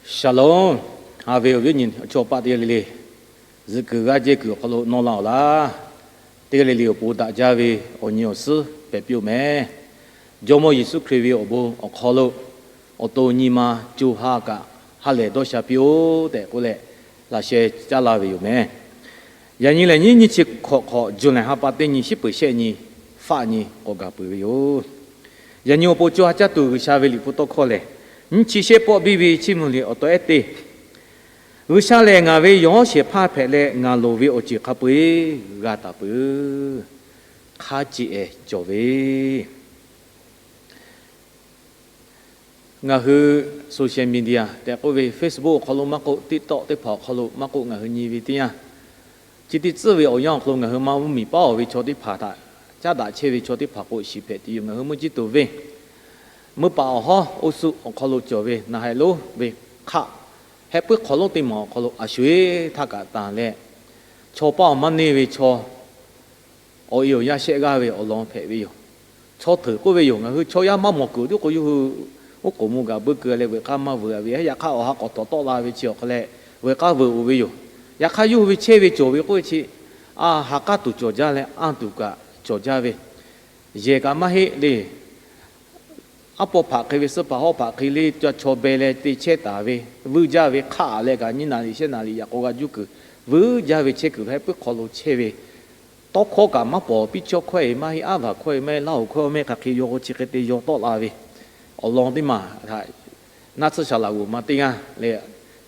Shalom. Haꞈ ve awˬ viˉ awˬ nyi chaw paˆ teˇ g'aˇ le le, zuhꞈ kuiˬ g'aˇ jehˇ kuiˬ awˬ hk'aw lo nawˇ la-oˬ laˇ. Teˇ g'aˇ le le awˬ pon daꞈ jaˇ ve awˬ nyi awˬ suhˉ hpehꞈ piˇ-oˬ mehˍ. Jawˇmawˇ Yeˍsuˆ Hkriꞈ ve awˬ bon awˬ hk'aw lo awˬ to nyi ma co ha kaꞈ ha lehˬ dawˇ sha piˇ-oˆ tehꞈ k'oˆ leh, laꞈ sheh caˉ laˇ ve yoˬ mehˍ. Yaꞈ nyi lehˬ, nyiˇ nyiˇ chi hkawꞈ hk'awꞈ, July ha pa teˇ nyi, shiˉ peuˬ shehˆ nyi, faˆ nyi k'awꞈ gaˬ peuˬ ve yoˬ. Yaꞈ nyi awˬ pon co ha caˇ tuˬ G'uiˬsha ve liꞈ hpu tawˇ hkawˇ lehˬ, nyiˇ chi shehˆ pawˆ biˇ ve chiˇ mvuh liꞈ awˬ taw ehˉ teˇ, G'uiˬsha lehˬ ngaˬ ve yawˬ hawˉ shehˍ hpaˇ hpehꞈ leh, ngaˬ loˍ ve awˬ ceuˬ hk'a peu-eˬ g'a taˍ peuˬ. Hk'a ceꞈ-ehˍ cawˬ ve Ngaˬ hui social media tehꞈ k'oˆ ve Facebook awˬ hk'aw lo maˇ k'oˆ, TikTok teˇ hpaˍ awˬ hk'aw lo maˇ k'oˆ, ngaˬ hui nyi ve teˇ yanˇ, chi teˇ tcuhˉ ve awˬ yanˇ awˬ hk'aw lo ngaˬ hui ma mvuhˇmiˬ paˉ-oˬ ve chaw teˇ hpaˍ htaꞈ caˉ daꞈ chehˇ ve chaw teˇ hpaˍ k'o shiˍ hpehꞈ tuˬ yoˬ. Ngaˬ hui mvuhˇ ciˇ tuˬ venˇ, mvuhˇ paˍ awˬ hawˉ oˇ suhˍ awˬ hk'aw lo cawˬ ve naˬ haiˬ lonˉ ve hk'aˆ, heh puiˉ hk'awꞈ lonˉ teˇ maˬ awˬ hk'aw lo a sho-eˬ htaˇ kaꞈ tanˬ leh, chaw paˇ awˬ maˇ neˇ ve chaw awˬ e awˬ yanˇ shehˆ g'aˇ ve awˬ lawn hpehꞈ ve yoˬ. Chaw hteuꞈ k'oˆ ve yoˬ. Ngaˬ hui chaw yaˇ maˇ mawˬ kuiˬ tiˉ k'o, yawˇ hui oˉ k'oˍ mvuh gaꞈ beuˆ keu leh veuꞈ k'aˇ maˇ veuꞈ ve, yaꞈ hk'aˇ awˬ ha k'awꞈ tawꞈ tawˆ la ve chi awˬ hk'aw leh veuꞈ k'aˇ veuꞈ-oˬ ve yoˬ. Yaꞈ hk'aˇ yawˇ hui ve chehˇ ve cawˬ ve k'oˆ ve chi, a ha k'aˇ tuˬ cawˬ jaˇ leh anˇ tuˬ kaꞈ cawˬ jaˇ ve, yehˬ kaꞈ maˇ heˆ le. Aˉ pawˇ hpaꞈ hk'e ve suhˉ hpaꞈ hawˉ hpaꞈ hk'e le, ca chaw beh leh te chehˇ taˍ ve, vuiˇ jaˇ ve hk'aˆ leh kaꞈ nyiˇ naˍ riˍ shehˆ naˍ riˍ yaꞈ k'aw g'a juˇ kuiˬ, vuiˇ jaˇ ve chehˇ kuiˬ heh puiˉ hk'aw lo chehˇ ve, tawˇ hkawˇ kaꞈ maˇ pawˍ, piˇ chawˇ hkawˇ-e maˇ heˆ, aˉ vaˬ hkawˇ-e maˇ heˆ, laˇ hoꞈ hkawˇ maˇ heˆ, hk'aˬ hk'e yaw k'o chi hk'e te yaw tawˆ la ve awˬ lawn teˇ maˬ htaꞈ naˆ tsuhˇ shaˍ laꞈ g'oˍ ma teˇ g'aˇ leh,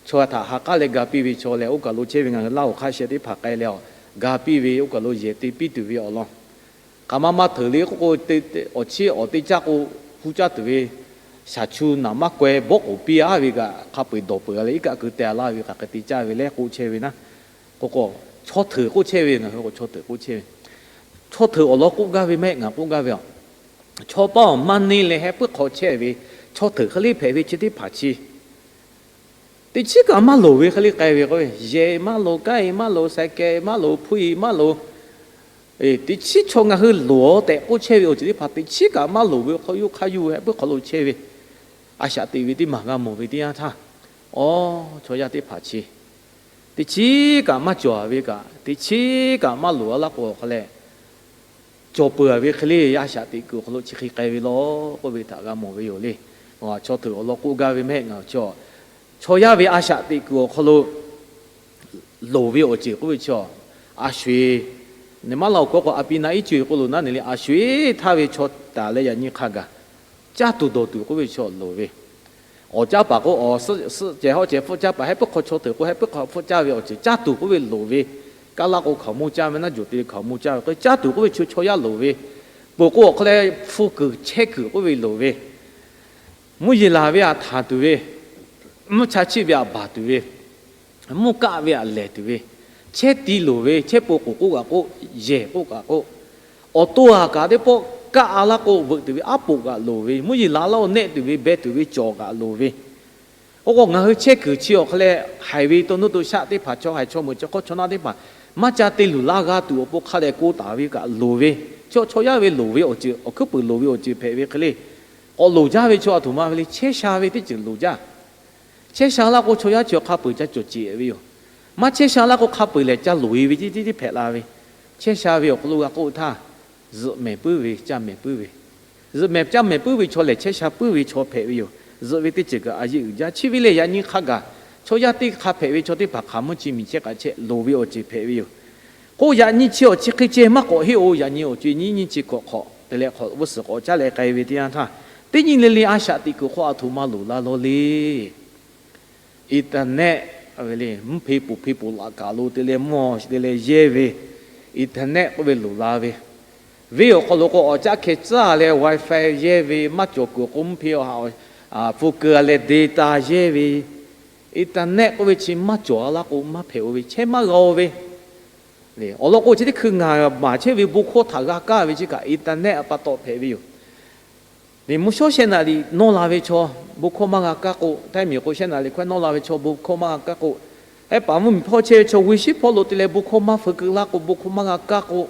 chaw htaꞈ ha k'aˉ leh ga piˇ ve chaw lehˬ, oˇ kaˬ lo chehˇ ve ngaˬ hui laˇ hoꞈ hk'aˆ sheh teˇ hpaˍ k'ai leh awˬ ga piˇ ve, oˇ kaˬ lo yehˬ te piˇ tuˬ ve awˬ lawn k'aꞈ maˇ maˇ hteuꞈ le k'oˆ k'o, awˬ chiˉ awˬ te caˇ k'o, hu caˇ tuˬ ve shaˍ chu naˍ maˇ kaweh bawˆ k'oˍ piˇ-a ve kaꞈ hk'a peu-eˬ dawˬ peuˬ-a leh, iˉ kaˆ keu teh-a laˇ ve kaꞈ hk'e te caˇ ve leh k'oˆ chehˇ ve naˉ. K'o k'o, chaw hteuꞈ k'oˆ chehˇ ve, ngaˬ hui k'o chaw hteuꞈ k'oˆ chehˇ ve, chaw hteuꞈ awˬ lawn k'oˆ gaˇ ve maˇ heˆ, ngaˬ k'oˆ gaˇ ve a. Chaw paˇ awˬ maˇ neˇ leh heh puiˉ hk'aw chehˇ ve chaw hteuꞈ hk'e le hpehꞈ ve chi teˇ hpaˍ chi teˇ chiˉ kaꞈ maˇ loˍ ve hk'e le k'ai ve k'o, yehˬ maˇ loˍ, kanˉ-e maˇ loˍ, saˍ kehˬ maˇ loˍ, hpu-e maˇ loˍ, teˇ chiˉ chaw ngaˬ hui loˍ-a tehꞈ k'oˆ chehˇ ve awˬ ceuˬ teˇ hpaˍ teˇ chiˉ kaꞈ maˇ loˍ ve awˬ hk'aw, yawˇ hk'aˇ yuˬ heh puiˉ hk'aw lo chehˇ ve, a shaꞈ teꞈ ve teˇ maˬ g'a mawˬ ve teˇ yanˇ htaˇ, aˬ, chaw yaˇ teˇ hpaˍ chi teˇ chiˉ kaꞈ maˇ cawˬ-a ve kaꞈ, teˇ chiˉ kaꞈ maˇ loˍ-a laˇ k'o awˬ hk'aw leh, cawˬ peuˬ-a ve hk'e le, a shaꞈ teꞈ kuiˬ awˬ hk'aw lo chi hk'e k'ai ve law k'oˆ ve htaꞈ g'a mawˬ ve yoˬ le. Chaw hteuꞈ awˬ lawn k'oˆ gaˇ ve maˇ heˆ, ngaˬ hui chaw yaˇ ve a shaꞈ teꞈ kuiˬ awˬ hk'aw lo loˍ ve awˬ ceuˬ k'oˆ ve chi, a sho-eˬ, neˬ maˉ laˇ awˬ hkawˇ k'o, a pi na iˉ co-eˬ k'oˆ lo naˉ neˬ le, a sho-eˬ htaˇ ve chaw taˍ leh yaꞈ nyi hk'a gaˬ caˇ tuˬ dawˬ tuˬ k'oˆ ve chi loˍ ve, awˬ caˉ paˍ k'o, awˬ suhˆ cehˬ hawˉ cehˬ hpfuhˆ caˇ paˍ heh puiˉ hk'aw chaw hteuꞈ k'o, heh puiˉ hk'aw hpfuhˆ caˇ ve awˬ ceuˬ caˇ tuˬ k'oˆ ve loˍ ve, kaˇ laˇ k'o hkaoˍmonˇ caˇ ve, naˆ joˬ te ve hkaoˍmonˇ caˇ ve k'o, caˇ tuˬ k'oˆ ve chi chaw yaˇ loˍ ve, peuˬ k'o awˬ hk'aw leh hpu kuiˬ chehˇ kuiˬ k'oˆ ve loˍ ve, mvuhˇ yeˬ laˬ ve aꞈ htanˍ tuˬ ve, mvuhˇ cha chiˆ ve aꞈ baˬ tuˬ ve, mvuhˇ kaˆ ve aꞈ lehˬ tuˬ ve, chehˇ ti loˍ ve, chehˇ po k'oˍ k'oˆ kaꞈ k'oˆ, yehˬ k'oˆ kaꞈ k'oˆ, awˬ to aˬ kaꞈ teˇ pawˆ kaˆ-a laˇ k'o veuꞈ tuˬ ve aˉ poꞈ kaꞈ loˍ ve, mvuhˇ yeˬ laˬ laˇ-o nehˆ tuˬ ve, beh tuˬ ve cawˬ kaꞈ loˍ ve, k'o k'o ngaˬ hui chehˇ kuiˬ chi awˬ hk'aw leh haiˬ ve to nuˇ to shaˆ teˇ hpaˍ, chaw haiˬ chaw meuꞈ, chaw hk'awˇ chaw naˆ teˇ hpaˍ maˇ ca te luˬ laˇ g'a tuˬ awˬ pon hk'a dehꞈ k'oˆ taˍ ve kaꞈ loˍ ve, chaw chaw yaˇ ve loˍ ve awˬ ceuˬ, awˬ hkuiˉ puiˍ loˍ ve awˬ ceuˬ hpehꞈ ve hk'e le. K'awꞈ loˍ jaˇ ve chaw aˬ htoꞈ ma ve le, chehˇ sha ve teˇ ceuˬ loˍ jaˇ. Chehˇ sha laˇ k'o chaw yaˇ chi awˬ hk'a peu-eˬ ca cawˬ ceˬ ve yoˬ. Maˇ chehˇ sha laˇ k'o hk'a peu-eˬ lehˬ ca loˍ-e ve teˇ teˇ hpehꞈ la ve. Chehˇ sha ve awˬ hk'aw lo g'a k'oˆ htaˇ, zuhꞈ mehˍ puiˉ ve, caˇ mehˍ puiˉ ve, zuhꞈ mehˍ caˇ mehˍ puiˉ ve chaw lehˬ chehˇ sha puiˉ ve chaw hpehꞈ ve yoˬ. Zuhꞈ ve teˇ ceuˬ kaꞈ a yeˇ uiˍ jaˇ. Chi ve lehˬ yaꞈ nyi hk'a gaˬ chaw yaˇ teˇ hk'a hpehꞈ ve chaw teˇ hpaˍ hk'aˬ mvuhˇ chi miˬ chehˇ k'aꞈ chehˇ loˍ ve awˬ ceuˬ hpehꞈ ve yoˬ. K'o yaꞈ nyi chi awˬ chi hk'e ceh maˇ k'awꞈ heˆ-o. Yaꞈ nyi awˬ ceuˬ nyiˇ nyiˇ chi hkawꞈ hk'awꞈ te leh hk'awꞈ g'uˇ suhˍ k'awꞈ caˉ leh k'ai ve teˇ yanˇ htaˇ, teˇ nyi le le a shaꞈ teꞈ kuiˬ hk'aw aˬ htoꞈ ma loˍ la law le. Internet ve le, mvuhˇ hpe poˬ hpe poˬ laꞈ kaˬ lo te leh mvuhˇ te leh yehˇ ve, internet k'oˆ ve loˍ la ve, venˇ awˬ hk'aw lo k'o awˬ caˆ hkeh tcuhˉ leh WiFi yehˇ ve, maˇ cawˬ kuiˬ k'o mvuhˇ hpe awˬ ha, hpu keu leh data yehˇ ve, internet k'oˆ ve chi maˇ cawˬ-a laˇ k'o maˇ hpehꞈ-o ve, chehˇ maˇ g'a-o ve. Awˬ lawn k'o chi teˇ hkui ngaˬ maˍ chehˇ ve bon hkawˇ htaꞈ g'a kaˇ ve chi kaꞈ internet pa taw hpehꞈ ve yoˬ. Mvuhˇ shawˉ shehˆ naˍ riˍ nawˇ la ve chaw bon hkawˇ maˇ g'a kaˇ k'o, Htaiˇ miˬ k'o shehˆ naˍ riˍ hkawehˇ nawˇ la ve chaw bon hkawˇ maˇ g'a kaˇ k'o, hehˉ paˍ mvuhˇmiˬ hpawˇ chehˇ ve chaw g'uˇ shiˉ hpawˇ lo te leh bon hkawˇ maˇ feu keu laˇ k'o, bon hkawˇ maˇ g'a kaˇ k'o,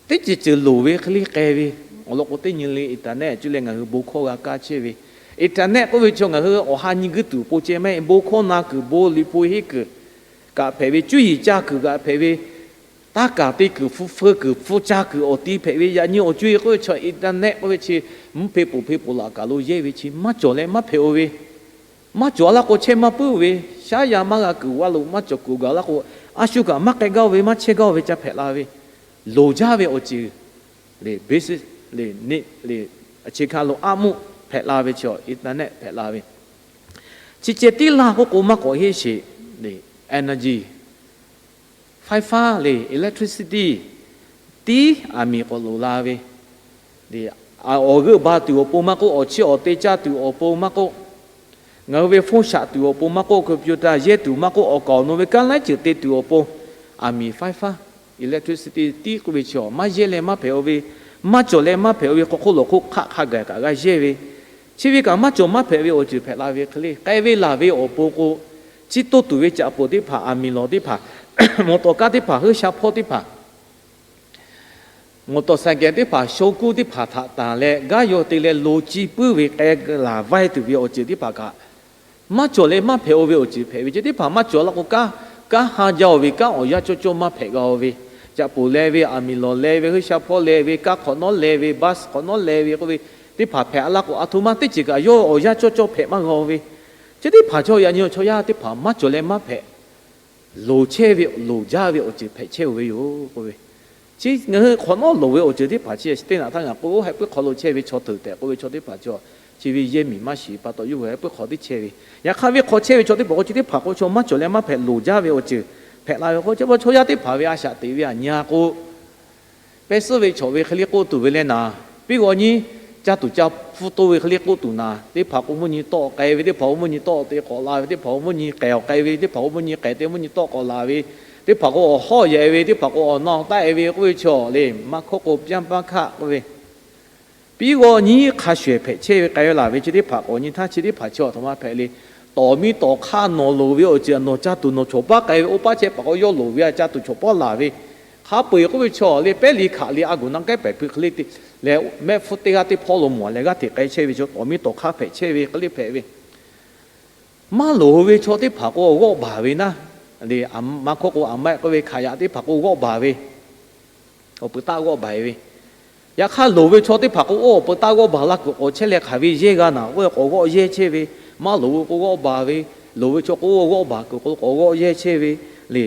teˇ ceuˬ ceuˬ loˍ ve hk'e le k'ai ve. Awˬ lawn k'o teˇ nyi le internet cuˇ leh ngaˬ hui bon hkawˇ g'a kaˇ chehˇ ve, Internet k'oˆ ve chaw ngaˬ hui awˬ ha nyi guiˇ tuˬ awˬ pon ceh maˇ heˆ. Bon hkawˇ na kuiˬ, bon liꞈ hpu henˇ kuiˬ kaꞈ hpehꞈ ve, cuˇ yiˍ caˇ kuiˬ kaꞈ hpehꞈ ve, taˇ kaˍ te kuiˬ, hpu feu kuiˬ, hpu ca kuiˬ awˬ ti hpehꞈ ve. Yaꞈ nyi awˬ co-e k'oˆ ve chaw, Internet k'oˆ ve chi mvuhˇ hpe poˬ hpe poˬ laꞈ kaˬ lo yehˇ ve chi maˇ cawˬ leh maˇ hpehꞈ-o ve, maˇ cawˬ-a laˇ k'o chehˇ maˇ puiˉ ve, shaˉ yaˇ maˇ g'a kuiˬ g'a lo maˇ cawˬ kuiˬ gaˬ laˇ k'o, a shu kaꞈ maˇ k'ai gaˇ-o ve, maˇ chehˇ gaˇ-o ve ca hpehꞈ la ve, loˍ jaˇ ve awˬ ceuˬ le, basic le, neˇ le, chi hk'a lo aˉ mvuhˇ hpehꞈ la ve chi, Internet hpehꞈ la ve. Chi ceh tiˉ laˇ k'oˆ k'o maˇ k'awꞈ heˆ sheˍ le, energy, ไฟฟ้า le, electricity, tiˉ aˬ miˍ k'awꞈ loˍ la ve le. Awˬ g'euˆ ba tuˬ awˬ pon maˇ k'oˆ, awˬ chiˇ awˬ te caˇ tuˬ awˬ pon maˇ k'oˆ, ngaˬ hui ve โทรศัพท์ tuˬ awˬ pon maˇ k'oˆ, computer yehˇ tuˬ maˇ k'oˆ, awˬ kaˍ awˬ nu ve kanˉ laiˉ ceuˬ te tuˬ awˬ pon, aˬ miˍ ไฟฟ้า, electricity tiˉ k'oˆ ve chi maˇ yehˇ leh maˇ hpehꞈ-o ve, maˇ cawˬ leh maˇ hpehꞈ-o ve, hk'aw hk'oˆ lawˬ hk'oˆ hk'aˆ hk'a gaˬ kaꞈ g'a yehˇ ve, chi ve kaꞈ maˇ cawˬ maˇ hpehꞈ ve awˬ ceuˬ hpehꞈ la ve hk'e le. K'ai ve laˬ ve awˬ pon k'o, chi toˇ tuˬ ve caꞈ poˬ teˇ hpaˍ, aˬ miˍ lawˬ teˇ hpaˍ, mawˬ tawˬ kaˇ teˇ hpaˍ, heuˆ sha hpawˇ teˇ hpaˍ, mawˬ tawˬ ไซเคิล teˇ hpaˍ, sho kuˇ teˇ hpaˍ htaꞈ tanˬ leh gaˇ yaw te leh lo ciˇ puiˉ ve k'ai laˬ vaiˇ tuˬ ve awˬ ceuˬ teˇ hpaˍ kaꞈ maˇ cawˬ leh maˇ hpehꞈ-o ve awˬ ceuˬ hpehꞈ ve. Chi teˇ hpaˍ maˇ cawˬ laˇ k'o, kanˉ, kanˉ ha jaˇ-o ve, kanˉ awˬ yanˇ cawˇ cawˇ maˇ hpehꞈ g'a-o ve, caꞈ poˬ leh ve, aˬ miˍ lawˬ leh ve, heuˆ sha hpawˇ leh ve, kaˇ hk'awꞈ nawˉ leh ve, bus hk'awꞈ nawˉ leh ve k'oˆ ve teˇ hpaˍ hpehꞈ laˇ k'o, aˬ htoꞈ ma teˇ ceuˬ kaꞈ yawˇ awˬ yanˇ cawˇ cawˇ hpehꞈ maˇ g'a-o ve, chi teˇ hpaˍ chaw yaꞈ nyi chaw yaˇ teˇ hpaˍ maˇ cawˬ leh maˇ hpehꞈ loˍ chehˇ ve, loˍ jaˇ ve awˬ ceuˬ hpehꞈ chehˇ-o ve yoˬ k'oˆ ve. Chi ngaˬ hui hk'awꞈ nawˉ loˍ ve awˬ ceuˬ teˇ hpaˍ chi teˇ naꞈ htaˇ ngaˬ k'oˆ, oˇ heh puiˉ hk'aw lo chehˇ ve chaw teuˬ tehꞈ k'oˆ ve chaw teˇ hpaˍ chaw, chi ve yehˇ miˬ maˇ shiˍ pa taw yawˇ hui heh puiˉ hk'aw teˇ chehˇ ve. Yaꞈ hk'aˇ ve hk'aw chehˇ ve chaw teˇ hpaˍ k'o, chi teˇ hpaˍ k'o chaw maˇ cawˬ leh maˇ hpehꞈ loˍ jaˇ ve awˬ ceuˬ hpehꞈ la ve k'o, chi pa chaw yaˇ teˇ hpaˍ ve a shaꞈ teꞈ ve aˬ nyi-a k'o, pehˇ suhˉ ve chaw ve hk'e le k'oˆ tuˬ ve leh naˍ, piˇ g'aw nyiˇ caˇ tuˬ ca hpfuhˇ toˇ ve hk'e le k'oˆ tuˬ naˍ, teˇ hpaˍ k'o mvuhˇ nyi tawˆ k'ai ve, teˇ hpaˍ k'o mvuhˇ nyi tawˆ te k'awꞈ la ve, teˇ hpaˍ k'o mvuhˇ nyi k'ehˬ awˬ k'ai ve, teˇ hpaˍ k'o mvuhˇ nyi k'ehˬ te mvuhˇ nyi tawˆ k'awꞈ la ve, teˇ hpaˍ k'o awˬ hawˉ yehˬ ve, teˇ hpaˍ k'o awˬ na awˬ taˆ-e ve k'oˆ ve chaw le, maˇ hkawˇ k'o แปดพัน hkaˆ k'oˆ ve, piˇ g'aw nyiˇ hk'a shuˍ ehˍ hpehꞈ chehˇ ve k'ai ve laˬ ve chi teˇ hpaˍ k'awꞈ nyi htaˇ chi teˇ hpaˍ chaw aˬ htoꞈ ma hpehꞈ le. Tawˍ miˇ tawˍ hk'aˇ nawˬ loˍ ve awˬ ceuˬ nawˬ caˇ tuˬ nawˬ chawˬ paˉ k'ai ve, oˇ paˉ chehˇ hpaˍ k'o yawˇ loˍ ve a caˇ tuˬ chawˬ paˉ laˬ ve, hk'a peu-eˬ k'oˆ ve chaw le, pehˉ le hkaꞈ le a gu naˇ kehˉ pehˍ hpui hk'e le te leh mehˆ hpfuhˇ teˇ g'aˇ teˇ hpawˇ lo mawˬ leh g'aˇ hteꞈ k'ai chehˇ ve chaw, tawˍ miˇ tawˍ hk'aˇ hpehꞈ chehˇ ve hk'e le hpehꞈ ve. Maˇ loˍ ve chaw teˇ hpaˍ k'o g'awˆ baˬ ve naˉ, le, maˇ hkawˇ k'o aˬ ma-e k'oˆ ve hkaꞈ yaꞈ teˇ hpaˍ k'o g'awˆ baˬ ve, awˬ peuˬ taˆ g'awˆ baˬ-e ve. Yaꞈ hk'aˇ loˍ ve chaw teˇ hpaˍ k'o, oˇ awˬ peuˬ taˆ g'awˆ baˬ la kuiˬ k'awꞈ chehˇ leh hk'aˬ ve yehˇ g'a naˍ k'oˆ ve k'awꞈ g'awˆ yehˇ chehˇ ve, maˇ loˍ ve k'o g'awˆ baˬ ve, loˍ ve chaw k'o g'awˆ baˬ kuiˬ k'o k'awꞈ g'awˆ yehˇ chehˇ ve, le,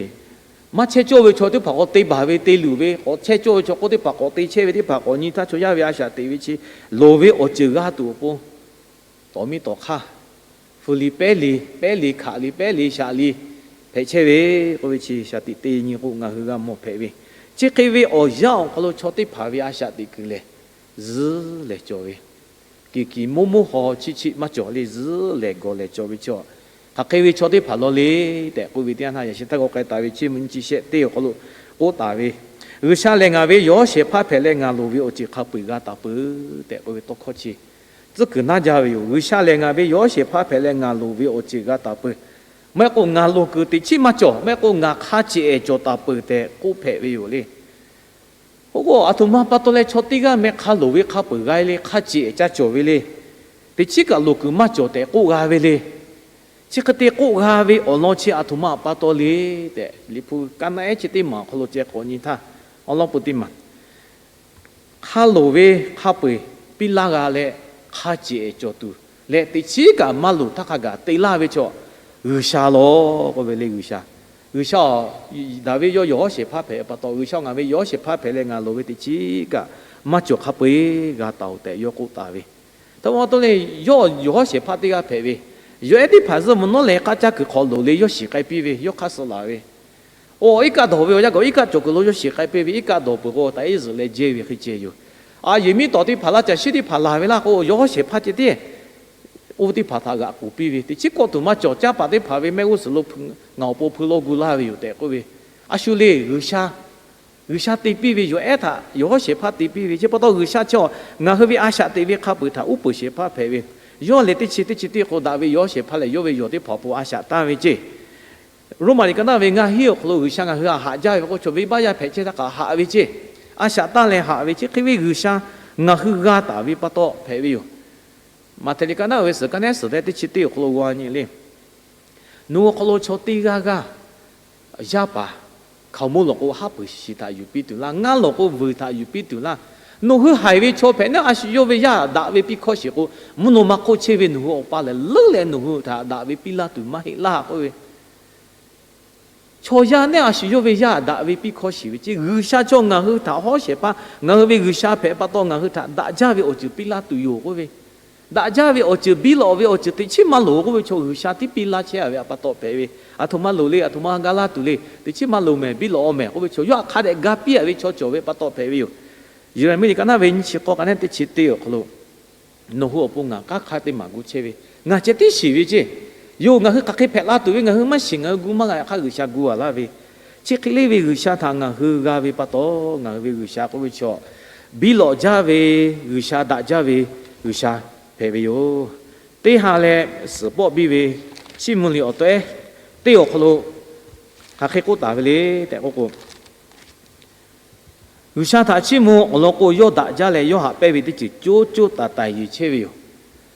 maˇ chehˇ cawˇ ve chaw teˇ hpaˍ k'awꞈ te baˬ ve te luˬ ve, k'awꞈ chehˇ cawˇ ve chaw k'oˆ teˇ hpaˍ k'awꞈ te chehˇ ve teˇ hpaˍ k'awꞈ nyi htaˇ chaw yaˇ ve a shaꞈ teꞈ ve chi, loˍ ve awˬ ceuˬ g'a tuˬ awˬ pon, tawˍ miˇ tawˍ hk'aˇ, hpu li pehˉ le, pehˉ le hkaꞈ le, pehˉ le shaꞈ le hpehꞈ chehˇ ve k'oˆ ve chi shaˍ tiꞈ te nyi k'o ngaˬ hui g'a mawˬ hpehꞈ ve. Chi hk'e ve awˬ yanˇ awˬ hk'aw lo chaw teˇ hpaˍ ve a shaꞈ teꞈ kuiˬ lehˬ, zuhˉ lehˬ cawˬ ve, kiˬ kiˬ moˇ moˇ haw chiˆ chiˆ maˇ cawˬ le, zuhˉ lehˬ gawˬ lehˬ cawˬ ve chaw, hk'aˬ hk'e ve chaw teˇ hpaˍ law le tehꞈ k'oˆ ve teˇ yanˇ htaˇ, yaꞈ sheh htaˇ k'awꞈ k'ai taˍ ve Chiˇ mvuh nyiˇ chi shehˆ teˇ awˬ hk'aw lo k'oˆ taˍ ve, G'uiˬsha lehˬ ngaˬ ve yawˬ hawˉ shehˍ hpaˇ hpehꞈ leh ngaˬ loˍ ve awˬ ceuˬ hk'a peu-eˬ g'a taˍ peuˬ tehꞈ k'oˆ ve tawˇ hkawˇ chi tcuhˉ kuiˬ naˇ jaˇ ve yoˬ. G'uiˬsha lehˬ ngaˬ ve yawˬ hawˉ shehˍ hpaˇ hpehꞈ leh ngaˬ loˍ ve awˬ ceuˬ g'a taˍ peuˬ. Maˇ heˆ k'o ngaˬ loˍ kuiˬ teꞈ chiˉ maˇ cawˬ, maˇ heˆ k'o ngaˬ hk'a ceꞈ ehˍ cawˬ taˍ peuˬ tehꞈ k'oˆ hpehꞈ ve yoˬ le. Oˇ k'o aˬ htoꞈ ma pa taw leh chaw teˇ g'aˇ meh hk'a loˍ ve hk'a peu-eˬ g'a le, hk'a ceꞈ ehˍ ca cawˬ ve le. Teꞈ chiˉ kaꞈ loˍ kuiˬ maˇ cawˬ tehꞈ k'oˆ g'a ve le. Chi hk'e te k'oˆ g'a ve awˬ lawn chi aˬ htoꞈ ma pa taw le tehꞈ, Liꞈ hpu kaˇ naˆ ehˉ chi teˇ maˬ awˬ hk'aw lo ceh k'awꞈ nyi htaˇ, awˬ lawn peuˬ teˇ maˬ hk'a loˍ ve hk'a peu-eˬ piˇ laˇ g'a leh, hk'a ceꞈ ehˍ cawˬ tuˬ leh, teꞈ chiˉ kaꞈ maˇ loˍ htaˇ hk'a gaˬ te laˇ ve chaw, G'uiˬsha lawˬ k'oˆ ve le. G'uiˬsha, G'uiˬsha, Daˍviˆ yawˇ yawˬ hawˉ shehˍ hpaˇ hpehꞈ pa taw, G'uiˬsha ngaˬ ve yawˬ hawˉ shehˍ hpaˇ hpehꞈ leh ngaˬ loˍ ve teꞈ chiˉ kaꞈ maˇ cawˬ, hk'a peu-eˬ g'a taˍ-oˬ tehꞈ yawˇ k'oˆ taˍ ve. Htaꞈ pa taw le, yawˇ yawˬ hawˉ shehˍ hpaˇ teˇ g'aˇ hpehꞈ ve, yawˬ ehˉ teˇ hpaˍ zuhˇ mvuh nawˉ leh k'aˉ caˇ kuiˬ hk'aw loˍ le yawˇ shiˍ k'ai piˇ ve, yawˇ hk'aˇ suh laˬ ve, oˇ iˉ kaˆ dawˬ ve awˬ yanˇ gaˬ iˉ kaˆ cawˬ kuiˬ lo yawˇ shiˍ k'ai piˇ ve, iˉ kaˆ dawˬ peuˬ k'o taꞈ iˉ zuhꞈ leh jehˇ ve hk'e ceh yoˬ. A yeˬ miˉ tawˍ teˇ hpaˍ laˇ caˬ shiˉ teˇ hpaˍ laˬ ve laˇ k'o, yawˬ hawˉ shehˍ hpaˇ ceh tiˉ oˇ teˇ hpaˍ htaꞈ g'aꞈ k'oˍ piˇ ve, teꞈ chiˉ kawˆ tuˬ maˇ cawˬ, caˇ paˍ teˇ hpaˍ ve mehˆ g'uˇ suhˍ lo ngaˬ awˬ pon hpui lawˇ gu laˇ ve yoˬ tehꞈ k'oˆ ve. A shu le, G'uiˬsha, G'uiˬsha te piˇ ve yawˬ ehˉ htaꞈ yawˬ hawˉ shehˍ hpaˇ te piˇ ve. Chi pa taw G'uiˬsha chi ngaˬ hui ve a shaꞈ teꞈ ve hk'a peu-eˬ htaꞈ uˉ peunˍ shehˍ hpaˇ hpehꞈ ve. Yawˇ lehˬ teˇ chi teˇ chi teˇ k'o daꞈ ve yawˬ hawˉ shehˍ hpaˇ lehˬ, yawˇ ve yawˬ teˇ hpaˍ awˬ pon a shaꞈ tanˇ ve ceˇ. Roˉmaꞈ liꞈ ka naˆ ve ngaˇ hinˉ awˬ hk'aw lo G'uiˬsha ngaˬ hui htaꞈ haꞈ jaˇ ve k'o, chaw venˇbaˆ yaˇ hpehꞈ chehˇ htaˇ kaꞈ haꞈ ve ceˇ. A shaꞈ tanˇ leh haꞈ ve ceˇ. Hk'e ve G'uiˬsha ngaˬ hui g'a taˍ ve pa taw hpehꞈ ve yoˬ. Maꞈhtehˍ liꞈ ka naˉ ve suhˍ ka nehˉ suhˍ leh teˇ chi teˇ awˬ hk'aw lo g'a nyi le. Nawˬ hui awˬ hk'aw lo chaw teˇ g'aˇ g'aˇ, yaˇ paˍ hkaoˍmonˇ lawˬ k'o, haˉ pui shiˍ htaꞈ yuˬ piˇ tuˬ laˇ, ngaˇ lawˬ k'o, vuiˬ htaꞈ yuˬ piˇ tuˬ laˇ. Nawˬ hui haiˬ ve chaw hpehꞈ naˉ, a shu yawˇ ve yaˇ daꞈ ve piˇ hkawˇ shiˍ k'o, mvuhˇ naw ma hk'oˆ chehˇ ve nawˬ hui Awˬ pa lehˬ leuˉ leh nawˬ hui htaꞈ daꞈ ve piˇ laˇ tuˬ maˇ heˆ laˇ k'oˆ ve, chaw yaˇ naˉ a shu yawˇ ve yaˇ daꞈ ve piˇ hkawˇ shiˍ ve ceˇ. G'uiˬsha chaw ngaˬ hui htaꞈ hawˉ shehˍ hpaˇ, ngaˬ hui ve G'uiˬsha hpehꞈ pa taw ngaˬ hui htaꞈ daꞈ jaˇ ve awˬ ceuˬ piˇ laˇ tuˬ yoˬ k'oˆ ve, daꞈ jaˇ ve awˬ ceuˬ, biˇ lawꞈ ve awˬ ceuˬ teꞈ chiˉ maˇ loˍ k'oˆ ve chaw, G'uiˬsha tiˉ piˇ laˇ chehˇ a ve pa taw hpehꞈ ve. Aˬ htoꞈ ma loˍ le, aˬ htoꞈ ma g'a laˇ tuˬ le, teꞈ chiˉ maˇ loˍ mehˍ, biˇ lawꞈ-aw mehˍ k'oˆ ve chaw, yawˇ htaꞈ hk'a dehꞈ ga piˇ a ve chaw cawˬ ve pa taw hpehꞈ ve yoˬ. Yeˍraˍmiˆ liꞈ ka naˉ ve nyiˇ chi k'awˇ ka nehˉ teˇ chi teˇ awˬ hk'aw lo, nawˬ hui awˬ pon ngaˬ k'aˉ hk'aˇ teˇ maˬ gu chehˇ ve, ngaˬ ceh tiˉ shiˍ ve ceˇ. Yoˬ, ngaˬ hui hk'aˬ hk'e hpehꞈ la tuˬ ve ngaˬ hui maˇ shiˍ, ngaˬ hui gu maˇ g'a, yaꞈ hk'aˇ G'uiˬsha gu a laˇ ve, chi hk'e le ve G'uiˬsha htaꞈ ngaˬ hui g'a ve pa taw, ngaˬ hui ve G'uiˬsha k'oˆ ve chaw, biˇ lawꞈ jaˇ ve G'uiˬsha, daꞈ jaˇ ve G'uiˬsha hpehꞈ ve yoˬ. Teˇ ha leh suhˍ pawˆ biˇ ve Chiˇ mvuh liꞈ awˬ tawehˉ teˇ awˬ hk'aw lo hk'aˬ hk'e k'oˆ taˍ ve le tehꞈ k'oˆ k'o, G'uiˬsha htaꞈ chiˇ mvuh awˬ lawn k'o, yawˇ daꞈ jaˇ leh yawˇ haꞈ pehnˇ ve teˇ ceuˬ co co taiˍ taiˍ yeˬ chehˇ ve yoˬ.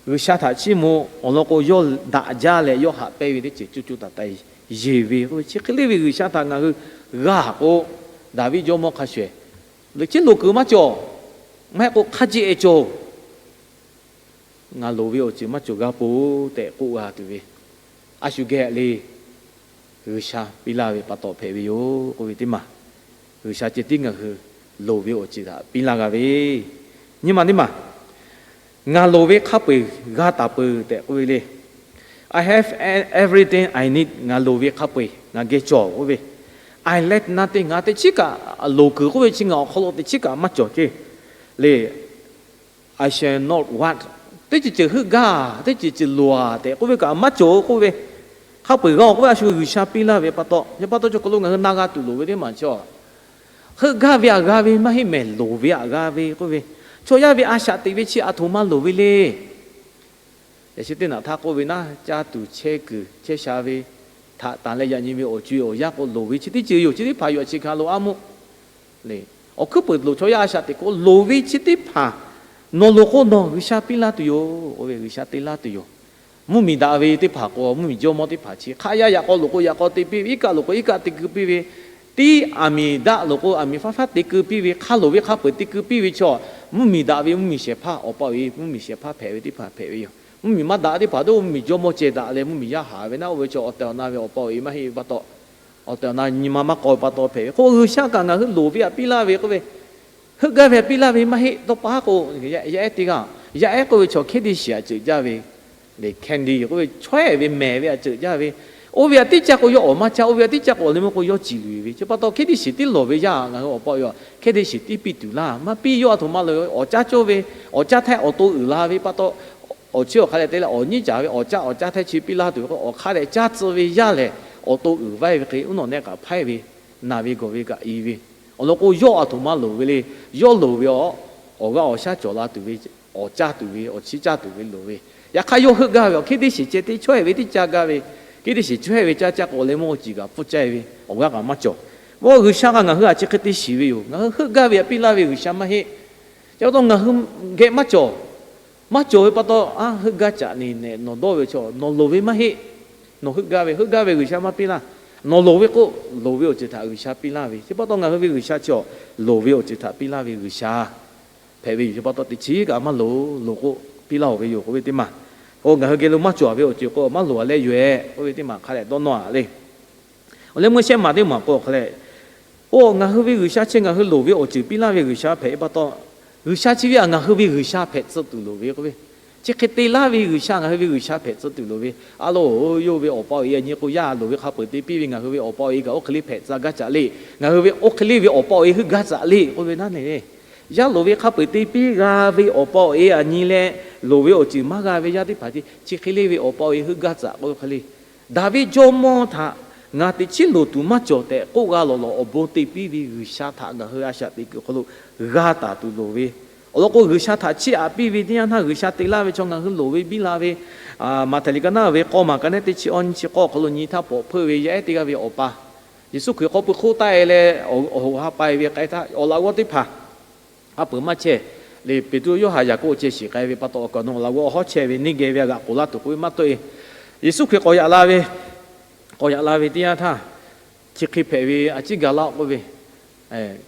G'uiˬsha htaꞈ chiˇ mvuh awˬ lawn k'o, yawˇ daꞈ jaˇ leh yawˇ haꞈ pehnˇ ve teˇ ceuˬ co co taiˍ taiˍ yeˬ ve k'oˆ ve, chi hk'e le ve G'uiˬsha htaꞈ ngaˬ hui g'a k'o, Daˍviˆ jawˇmawˇ hk'a shuˍ shuˍ, leuˬ chiˉ loˍ kuiˬ maˇ cawˬ, maˇ heˆ k'o hk'a jeꞈ cawˬ. Ngaˬ loˍ ve awˬ ceuˬ maˇ cawˬ g'a po tehꞈ k'oˆ g'a tuˬ ve, a shu geh le, G'uiˬsha piˇ laˇ ve pa taw hpehꞈ ve yoˬ k'oˆ ve teˇ maˬ. G'uiˬsha ceh tiˉ ngaˬ hui loˍ ve awˬ ceuˬ htaꞈ piˇ laˇ g'a ve, nyi ma teˇ maˬ, ngaˬ loˍ ve hk'a peu-eˬ g'a taˍ peuˬ tehꞈ k'oˆ ve le. I have everything I need. Ngaˬ loˍ ve hk'a peu-eˬ ngaˬ geh cawˬ k'oˆ ve, I lack nothing. Ngaˬ teꞈ chiˉ kaꞈ, loˍ kuiˬ k'oˆ ve chi ngaˬ awˬ hk'aw lo teˇ chiˉ kaꞈ maˇ cawˬ ceˇ le. I shall not want. Teˇ ceuˬ ceuˬ heuˆ gaˇ, teˇ ceuˬ ceuˬ loˍ-a tehꞈ k'oˆ ve kaꞈ maˇ cawˬ k'oˆ ve, hk'a peu-eˬ g'a-oˬ k'oˆ ve, a shu G'uiˬsha piˇ laˇ ve pa taw. Yaꞈ pa taw cawˬ hk'aw lo ngaˬ hui na g'a tuˬ loˍ ve teˇ maˬ chi, heuˆ gaˇ ve htaꞈ g'a ve maˇ heˆ mehˍ, loˍ ve htaꞈ g'a ve k'oˆ ve, chaw yaˇ ve a shaꞈ teꞈ ve chi aˬ htoꞈ ma loˍ ve le. Yaꞈ chi teˇ naꞈ htaˇ k'oˆ ve naˉ, caˇ tuˬ chehˇ kuiˬ chehˇ sha ve htaꞈ tanˬ leh yaꞈ nyi ve awˬ co-e awˬ yanˇ k'o, loˍ ve chi teˇ ceuˬ yoˬ. Chi teˇ hpaˍ yoˬ, a chi hk'a lo a muˆ le. Awˬ hkuiˉ peuˍ loˍ chaw yaˇ a shaꞈ teꞈ k'o, loˍ ve chi teˇ hpaˍ nawˬ loˍ k'o nawˬ G'uiˬsha piˇ laˇ tuˬ yoˬ. Oˇ ve G'uiˬsha te laˇ tuˬ yoˬ. Mvuhˇmiˬ daꞈ ve teˇ hpaˍ k'o, mvuhˇmiˬ jawˇmawˇ teˇ hpaˍ chi hk'aˆ yaˇ yaꞈ k'aw loˍ k'o yaꞈ k'aw te piˇ ve, iˉ kaˆ loˍ k'o iˉ kaˆ te keu piˇ ve, tiˉ aˬ miˍ daꞈ loˍ k'o aˬ miˍ faˉ faˉ te keu piˇ ve, hk'a loˍ ve hk'a peu-eˬ te keu piˇ ve chaw, mvuhˇmiˬ daꞈ ve mvuhˇmiˬ shehˍ hpaˇ, Awˬ pa Awˬ e mvuhˇmiˬ shehˍ hpaˇ hpehꞈ ve teˇ hpaˍ hpehꞈ ve yoˬ. Mvuhˇmiˬ maˇ daꞈ teˇ hpaˍ dawˇ mvuhˇmiˬ jawˇmawˇ ceh daꞈ leh mvuhˇmiˬ yaˇ haˍ ve naˉ, oˇ ve chaw awˬ tehˬ awˬ na ve Awˬ pa Awˬ e maˇ heˆ ve pa taw, awˬ tehˬ awˬ na nyi ma maˇ k'aw ve pa taw hpehꞈ ve k'o, G'uiˬsha kaꞈ ngaˬ hui loˍ ve htaꞈ piˇ laˇ ve k'oˆ ve, heuˆ gaˇ ve htaꞈ piˇ laˇ ve maˇ heˆ. Tawˇ pa haˉ k'o, yaˇ ehˉ teˇ g'aˇ, yaˇ ehˉ k'oˆ ve chaw hkehˉ teˇ shiˍ htaꞈ ceuˬ jaˇ ve, candy k'oˆ ve chawehˇ ve mehˬ ve htaꞈ ceuˬ jaˇ ve, oˇ ve htaꞈ tiˉ caˇ k'o yawˇ awˍ maˇ caˇ, oˇ ve htaꞈ tiˉ caˇ k'o awˬ leh meuˇ k'o yawˇ ciˍ luˬ ve. Chi pa taw hkehˉ teˇ shiˍ tiˉ lawˬ ve yaˇ ngaˬ hui Awˬ pa Awˬ e hkehˉ teˇ shiˍ tiˉ piˇ tuˬ laˇ. Maˇ piˇ, yawˇ aˬ htoꞈ ma lawˬ ve, awˬ caˇ cawˇ ve, awˬ caˇ htehˇ awˬ to uiˍ la ve pa taw, awˬ chi awˬ hk'a dehꞈ te leh awˬ nyiˉ caˍ ve awˬ caˇ, awˬ caˇ htehˇ chi piˇ laˇ tuˬ ve k'o, awˬ hk'a dehꞈ caˇ tcuh ve yaˇ lehˬ, awˬ to uiˍ vaiˇ ve hk'e uˉ nawˬ nehˆ kaꞈ hpaiˇ ve, naˬ ve gawˬ ve kaꞈ i ve, awˬ lawn k'o yawˇ aˬ htoꞈ ma loˍ ve le. Yawˇ loˍ ve awˬ, awˬ g'aˇ awˬ shaˉ cawˬ la tuˬ ve, awˬ caˇ tuˬ ve, awˬ chiˇ caˇ tuˬ ve loˍ ve, yaꞈ hk'aˇ yawˇ heuˆ gaˇ ve awˬ hkehˉ teˇ shiˍ ceh teˇ chawehˇ ve teˇ caˇ gaˇ ve, hkehˉ teˇ shiˍ chawehˇ ve caˇ caˇ k'o awˬ leh meuˇ k'o ciˍ kaꞈ pfuhˇ caˇ ve, awˬ g'aˇ kaꞈ maˇ cawˬ. Oˇ G'uiˬsha kaꞈ ngaˬ hui htaꞈ chi hk'e te shiˍ ve yoˬ. Ngaˬ hui heuˆ gaˇ ve htaꞈ piˇ laˇ ve G'uiˬsha maˇ heˆ. Chi pa taw ngaˬ hui geh maˇ cawˬ. Maˇ cawˬ ve pa taw, a heuˆ gaˇ caꞈ neˬ nehˬ nawˬ dawˇ ve chaw nawˬ loˍ ve maˇ heˆ. Nawˬ heuˆ gaˇ ve, heuˆ gaˇ ve G'uiˬsha maˇ piˇ laˇ. Nawˬ loˍ ve k'o, loˍ ve awˬ ceuˬ htaꞈ G'uiˬsha piˇ laˇ ve. Chi pa taw ngaˬ hui ve G'uiˬsha chi awˬ, loˍ ve awˬ ceuˬ htaꞈ piˇ laˇ ve G'uiˬsha hpehꞈ ve yoˬ. Chi pa taw teꞈ chiˉ kaꞈ maˇ loˍ, loˍ k'o piˇ laˇ-oˬ ve yoˬ k'oˆ ve teˇ maˬ. Oˇ ngaˬ hui geh lo maˇ cawˬ ve awˬ ceuˬ k'o maˇ loˍ a leh yoˬ-ehˍ k'oˆ ve teˇ maˬ hk'a dehꞈ dawˇ nawˇ-a le. Awˬ leh meuˇ shehˆ maˬ teˇ maˬ k'o hk'a leh, oˇ ngaˬ hui ve G'uiˬsha chi ngaˬ hui loˍ ve awˬ ceuˬ piˇ laˇ ve G'uiˬsha hpehꞈ ve pa taw, G'uiˬsha chi ve htaꞈ ngaˬ hui ve G'uiˬsha hpehꞈ tcuh tuˬ loˍ ve k'oˆ ve, chi hk'e te laˇ ve G'uiˬsha ngaˬ hui ve G'uiˬsha hpehꞈ tcuh tuˬ loˍ ve. A loˍ, yawˇ ve Awˬ pa Awˬ e a nyi k'o yaˇ loˍ ve hk'a peu-eˬ te piˇ ve ngaˬ hui ve Awˬ pa Awˬ e kaꞈ oˇ hk'e le hpehꞈ tcuh gaˇ caꞈ le. Ngaˬ hui ve oˇ hk'e le ve Awˬ pa Awˬ e heuˆ gaˇ tcuh le k'oˆ ve naˉ ne. Yaˇ loˍ ve hk'a peu-eˬ te piˇ g'a ve Awˬ pa Awˬ e a nyi leh, loˍ ve awˬ ceuˬ maˇ g'a ve yaˇ teˇ hpaˍ chi, chi hk'e le ve Awˬ pa Awˬ e heuˆ gaˇ tcuh k'oˆ ve hk'e le. Daˍviˆ jawˇmawˇ htaꞈ ngaˬ teꞈ chiˉ loˍ tuˬ maˇ cawˬ tehꞈ k'oˆ g'a lawˬ lawˬ awˬ bon te piˇ ve G'uiˬsha htaꞈ ngaˬ hui a shaꞈ teꞈ kuiˬ hk'aw lo g'a taˍ tuˬ loˍ ve. Awˬ lawn k'o G'uiˬsha htaꞈ chiˇ aꞈ piˇ ve teˇ yanˇ htaˇ G'uiˬsha te laˇ ve chaw ngaˬ hui loˍ ve biˇ la ve, Maꞈhtehˍ liꞈ ka naˉ ve k'awˇ maˬ ka nehˉ teˇ chi awˇ nyi chi k'awˇ awˬ hk'aw lo nyi htaˇ pawꞈ hpeuˇ ve yaˇ ehˉ teˇ g'aˇ ve awˬ pa, Yeˍsuˆ Hkriꞈ hk'aw pui hk'oˆ taˆ-e leh awˬ hoꞈ ha pai ve k'ai htaˇ awˬ laꞈ g'awˇ teˇ hpaˍ hk'a peuˬ maˇ chehˇ. le Peˍtruˆ, Yoˇhanˬ, Yaˍkoˆ ceh shiˍ k'ai ve pa taw, awˬ kaˍ awˬ nu awˬ laꞈ g'awˇ hawˉ chehˇ ve neˇ geh ve a g'aꞈ k'oˍ laˇ tuˬ k'oˆ ve maˇ tawˆ e. Yeˍsuˆ Hkriꞈ k'awꞈ yaꞈ la ve, k'awꞈ yaꞈ la ve teˇ yanˇ htaˇ, chi hk'e hpehꞈ ve a ciˉ ga laˇ-oˆ k'oˆ ve,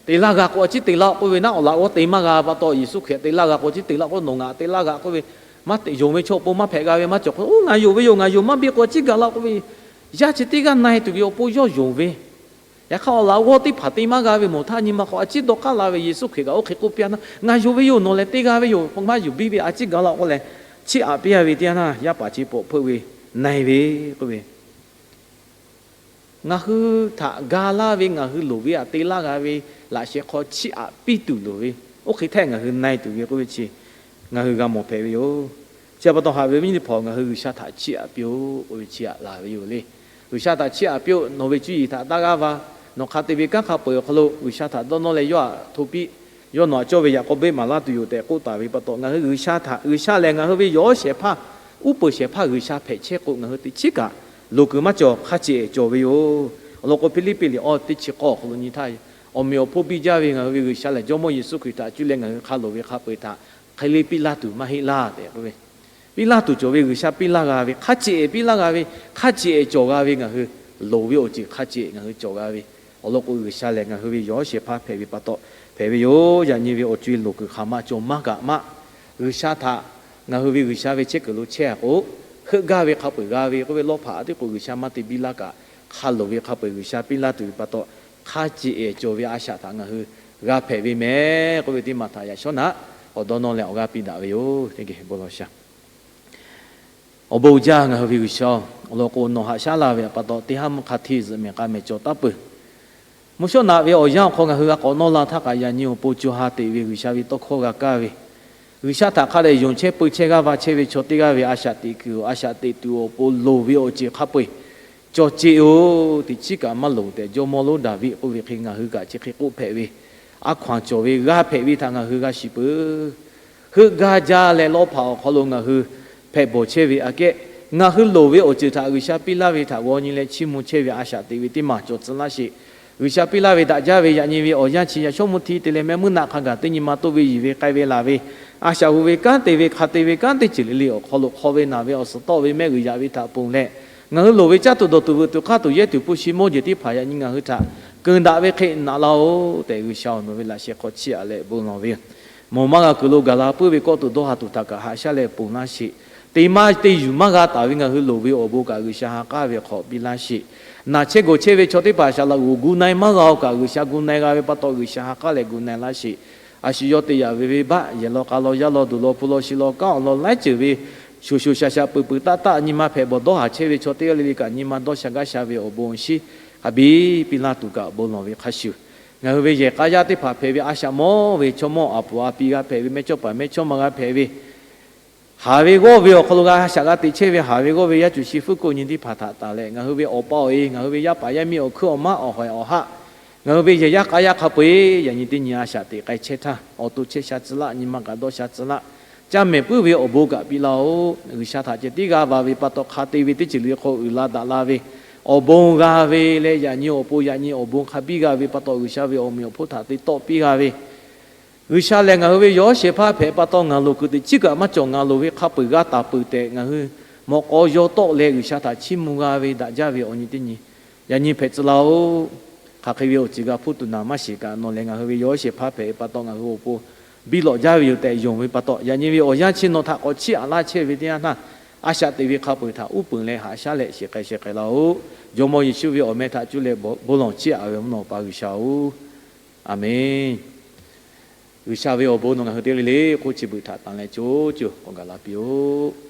te laˇ g'a k'o a ciˉ te laˇ-oˆ k'oˆ ve, naˉ awˬ laꞈ g'awˇ te maˇ g'a pa taw, Yeˍsuˆ Hkriꞈ te laˇ g'a k'o a ciˉ te laˇ k'oˆ, nawˬ ngaˬ te laˇ g'a k'oˆ ve, maˇ te yonˍ ve chaw awˬ pon maˇ hpehꞈ g'a ve maˇ cawˬ k'o, oˇ ngaˬ yonˍ ve yoˬ, ngaˬ yonˍ maˇ biˇ k'o a ciˉ ga laˇ-oˆ k'oˆ ve, yaˇ chi teˇ g'aˇ na-e tuˬ ve awˬ pon yawˇ yonˍ ve, yaꞈ hk'aˇ awˬ laꞈ g'awˇ teˇ hpaˍ te maˇ g'a ve mawˬ htaˇ nyi ma hk'aw a ciˉ dawˇ k'aˉ la ve Yeˍsuˆ Hkriꞈ kaꞈ oˇ hk'e k'oˆ piˇ-a naˉ, ngaˬ yonˍ ve yoˬ, nawˬ lehˬ te g'a ve yoˬ, maˇ yonˍ biˇ ve a ciˉ ga laˇ-oˆ k'oˆ leh, chiˇ aꞈ piˇ-a ve teˇ yanˇ htaˇ, yaˇ paˍ chi pawꞈ hpeuˆ ve na-e ve k'oˆ ve, ngaˬ hui htaꞈ ga laˇ ve, ngaˬ hui loˍ ve htaꞈ te laˇ g'a ve, laꞈ sheh hk'aw chiˇ aꞈ piˇ tuˬ loˍ ve, oˇ hk'e htaˇ ngaˬ hui na-e tuˬ ve k'oˆ ve chi ngaˬ hui g'a mawˬ hpehꞈ ve yoˬ. Chi pa taw haꞈ ve viˉ nyi teˇ hpaˍ, ngaˬ hui G'uiˬsha htaꞈ chiˇ aꞈ piˇ-oˆ k'oˆ ve chi aꞈ laˬ ve yoˬ le. G'uiˬsha htaꞈ chiˇ aꞈ piˇ-oˆ. Nawˬ ve cuˇ yiˍ htaꞈ taˇ g'aˇ va, nawˬ hk'a te ve kanˉ hk'a peu-eˬ awˬ hk'aw lo G'uiˬsha htaꞈ dawˇ nawˇ leh yawˇ htaꞈ hto piˇ. Yawˇ nawˬ htaꞈ cawˇ ve yaꞈ k'aw beˆ maˍ laˇ tuˬ yoˬ tehꞈ k'oˆ taˍ ve pa taw, ngaˬ hui G'uiˬsha htaꞈ, G'uiˬsha lehˬ ngaˬ hui ve yawˬ shehˍ hpaˇ, uˉ peunˍ shehˍ hpaˇ G'uiˬsha hpehꞈ chehˇ k'o, ngaˬ hui teꞈ chiˉ kaꞈ loˍ kuiˬ maˇ cawˬ, hk'a ceꞈ cawˬ ve yoˬ. Awˬ lawn k'o, Hpiˇliˇpiˆ liꞈ awˇ teˇ chi k'awˇ awˬ hk'aw lo nyi htaˇ, awˬ meꞈ awˬ hponˇ biˇ jaˇ ve ngaˬ hui ve G'uiˬsha lehˬ, Jawˇmawˇ Yeˍsuˆ Hkriꞈ htaꞈ cuˇ leh ngaˬ hui hk'a loˍ ve hk'a peu-eˬ htaꞈ hk'e le piˇ laˇ tuˬ maˇ heˆ laˇ tehꞈ k'oˆ ve, piˇ laˇ tuˬ cawˬ ve G'uiˬsha piˇ laˇ g'a ve, hk'a ceꞈ piˇ laˇ g'a ve, hk'a ceꞈ cawˬ g'a ve, ngaˬ hui loˍ ve awˬ ceuˬ hk'a ceꞈ ngaˬ hui cawˬ g'a ve, awˬ lawn k'o, G'uiˬsha lehˬ ngaˬ hui ve yawˬ shehˍ hpaˇ hpehꞈ ve pa taw hpehꞈ ve yoˬ. Yaꞈ nyi ve awˬ co-e loˍ kuiˬ hk'aˬ ma cawˬ maˇ kaꞈ maˇ, G'uiˬsha htaꞈ ngaˬ hui ve G'uiˬsha ve chehˇ kuiˬ lo chehˇ-a k'o, heuˆ gaˇ ve hk'a peu-eˬ g'a ve k'oˆ ve lawˇ hpaꞈ a tiˉ k'o, G'uiˬsha maˇ te biˇ laˇ kaꞈ, hk'a loˍ ve hk'a peu-eˬ G'uiˬsha piˇ laˇ tuˬ ve pa taw, hk'a ceꞈ cawˬ ve a shaꞈ htaꞈ ngaˬ hui g'a hpehꞈ ve mehˍ k'oˆ ve teˇ maˬ htaꞈ yaꞈ shawˉ naꞈ k'awꞈ dawˇ nawˇ leh awˬ g'aˇ piˇ daꞈ ve yoˬ. Teˇ geh bon lawˬ shaˍ. Awˬ bon uiˍ jaˇ ngaˬ hui ve G'uiˬsha-oˬ, awˬ lawn k'o, nawˬ haꞈ shaˉ laˇ ve pa taw, teˇ haˉ mvuhˇ hk'a hteˇ zuhꞈ mehˍ k'a mehˍ cawˬ taˉ peuˬ. Mvuhˇ shawˉ naꞈ ve awˬ yanˇ awˬ hk'aw ngaˬ hui g'a k'awꞈ nawˇ la htaˇ kaꞈ, yaꞈ nyi awˬ pon co ha teꞈ ve G'uiˬsha ve tawˇ hkawˇ g'a kaˇ ve, G'uiˬsha htaꞈ hk'a dehꞈ yonˍ chehˇ peu chehˇ g'aˇ va chehˇ ve chaw teˇ g'aˇ ve a shaꞈ teꞈ kuiˬ, a shaꞈ teꞈ tuˬ awˬ pon loˍ ve awˬ ceuˬ hk'a peu-eˬ cawˬ ceꞈ-oˬ, teꞈ chiˉ kaꞈ maˇ loˍ tehꞈ Jawˇmawˇ lonˉ Daˍviˆ k'oˆ ve hk'e ngaˬ hui kaꞈ chi hk'e k'oˆ hpehꞈ ve, a hkaw-anˬ cawˬ ve g'aˇ hpehꞈ ve htaꞈ ngaˬ hui g'a shiˍ peuˬ. Heuˆ gaˇ jaˇ leh lawˇ hpaꞈ awˬ hk'aw lo ngaˬ hui hpehꞈ bawˬ chehˇ ve aꞈ kehˉ, ngaˬ hui loˍ ve awˬ ceuˬ htaꞈ G'uiˬsha piˇ laˇ ve htaꞈ g'aw nyi leh chiˇ mvuh chehˇ ve a shaꞈ teꞈ ve teˇ maˬ cawˬ tcuh laˇ sheˍ. G'uiˬsha piˇ laˇ ve daꞈ jaˇ ve yaꞈ nyi ve awˬ yanˇ chi yaꞈ shawˉ mvuhˇ hti te leh mehˆ meuˇ naˆ hk'a gaˬ teˇ nyi ma toˆ ve yiˬ ve k'ai ve laˬ ve, a shaꞈ hu ve kanˉ te ve hk'a te ve kanˉ teˇ ceuˬ le le awˬ hk'aw lo hk'aw ve naˬ ve awˬ suhˍ tawˆ ve mehˆ g'uiˬ yaꞈ ve htaꞈ ponˬ leh, ngaˬ hui loˍ ve caˇ tuˬ dawˬ tuˬ veuꞈ tuˬ hk'aˇ tuˬ yehˇ tuˬ hpu shi mawˇ jeˬ teˇ hpaˍ yaꞈ nyi ngaˬ hui htaꞈ keu daꞈ ve hk'e naꞈ laˇ-oˆ tehꞈ, G'uiˬsha-oˬ, nawˬ ve laꞈ sheh hk'aw chiˇ aꞈ leh bon lawˬ ve yoˬ. Mawˬ maˇ g'a kuiˬ lo gaˬ la puiˉ ve kawˆ tuˬ dawˇ ha tuˬ htaꞈ kaꞈ haꞈ shaˉ leh ponˬ laˇ sheˍ. Te maˇ te yuˬ maˇ g'a taˍ ve ngaˬ hui loˍ ve awˬ bon kaꞈ G'uiˬsha ha k'aˉ ve hk'aw piˇ laˇ sheˍ. Naˬ chehˇ gawˬ chehˇ ve chaw teˇ hpaˍ shaˍ laꞈ g'oˍ gu na-e maˇ g'a-oˬ kaꞈ, G'uiˬsha gu na-e g'a ve pa taw G'uiˬsha ha k'aˉ leh gu na-e laˇ sheˍ. A shu yawˇ te yaꞈ ve venˇbaˆ yehˬ law k'a law yaˇ law duˬ law hpu law shi law kanˉ awˬ lawn laiˉ ceuˬ ve shoˍ shoˍ shaˍ shaˍ peuˬ peuˬ taˆ taˆ nyi ma hpehꞈ bawˬ dawˇ haˍ chehˇ ve chaw teˇ g'aˇ le le kaꞈ nyi ma dawˇ sha gaˇ sha ve awˬ bon awˬ shinˉ hk'a biˇ piˇ laˇ tuˬ kaꞈ bon lawˬ ve hk'a shuˍ, ngaˬ hui ve yehˬ k'a yaˇ teˇ hpaˍ hpehꞈ ve a shaꞈ mawˇ ve chaw mawˇ a puˍ a pi g'a hpehꞈ ve mehˇchawˇ paˍ mehˇchawˇma g'a hpehꞈ ve, haˍ ve g'awˇ ve awˬ hk'aw lo g'a a shaꞈ g'a teꞈ chehˇ ve haˍ ve g'awˇ ve yaˇ cuˬ shi fuˉ ko nyi teˇ hpaˍ htaꞈ tanˬ leh, ngaˬ hui ve awˬ pa awˬ e, ngaˬ hui ve yaˇ paˍ yaˇ miˇ awˬ hkuiˉ awˬ maˉ awˬ hawehˍ awˬ haˆ, ngaˬ hui ve yehˬ yaˇ k'a yaˇ hk'a peu-eˬ yaꞈ nyi teˇ nyi a shaꞈ teꞈ k'ai chehˇ htaˇ, awˬ to chehˇ sha tcuh laˆ, nyi ma kaꞈ dawˇ sha tcuh laˆ, caˇ mehˍ puiˉ ve awˬ bon kaꞈ piˇ laˇ-oˆ. G'uiˬsha htaꞈ ceh tiˉ g'a va ve pa taw hk'a te ve teˇ ceuˬ le hk'aw uiˍ la daꞈ la ve, awˬ bon g'a ve leh yaꞈ nyi awˬ pon yaꞈ nyi awˬ bon hk'a biˇ g'a ve pa taw G'uiˬsha ve awˬ meꞈ awˬ hponˇ htaꞈ te tawˆ piˇ g'a ve, G'uiˬsha lehˬ ngaˬ hui ve yawˬ shehˍ hpaˇ hpehꞈ pa taw ngaˬ loˍ kuiˬ teꞈ chiˉ kaꞈ maˇ cawˬ, ngaˬ loˍ ve hk'a peu-eˬ g'a taˍ peuˬ tehꞈ ngaˬ hui mawꞈ k'aw yaw tawˆ leh G'uiˬsha htaꞈ chiˇ mvuh g'a ve daꞈ jaˇ ve awˬ nyi teˇ nyi yaꞈ nyi hpehꞈ tcuh laˇ-oˆ. Hk'aˬ hk'e ve awˬ ceuˬ g'a hpuˇ tuˬ naˍ maˇ shiˍ kaꞈ, nawˬ lehˬ ngaˬ hui ve yawˬ shehˍ hpaˇ hpehꞈ pa taw ngaˬ hui awˬ pon biˇ lawꞈ jaˇ ve yoˬ tehꞈ yonˍ ve pa taw, yaꞈ nyi ve awˬ yanˇ chi nawˬ htaꞈ k'awꞈ chiˇ aꞈ laˇ chehˇ ve teˇ yanˇ htaˇ, a shaꞈ teꞈ ve hk'a peu-eˬ htaꞈ uˉ peunˍ leh haꞈ shaˉ leh shiˍ k'ai sheh k'ai laˇ-oˆ. Jawˇmawˇ Yeˍsuˆ ve awˬ meh htaꞈ cuˇ leh bon lawˬ chiˇ aꞈ ve mvuhˇ naw pa G'uiˬsha-oˬ, Aˍmenˍ. G'uiˬsha ve awˬ bon nawˬ ngaˬ hui teˇ g'aˇ le le k'oˆ chi beuꞈ htaꞈ tanˬ leh co co k'awꞈ gaˬ la piˇ-oˆ.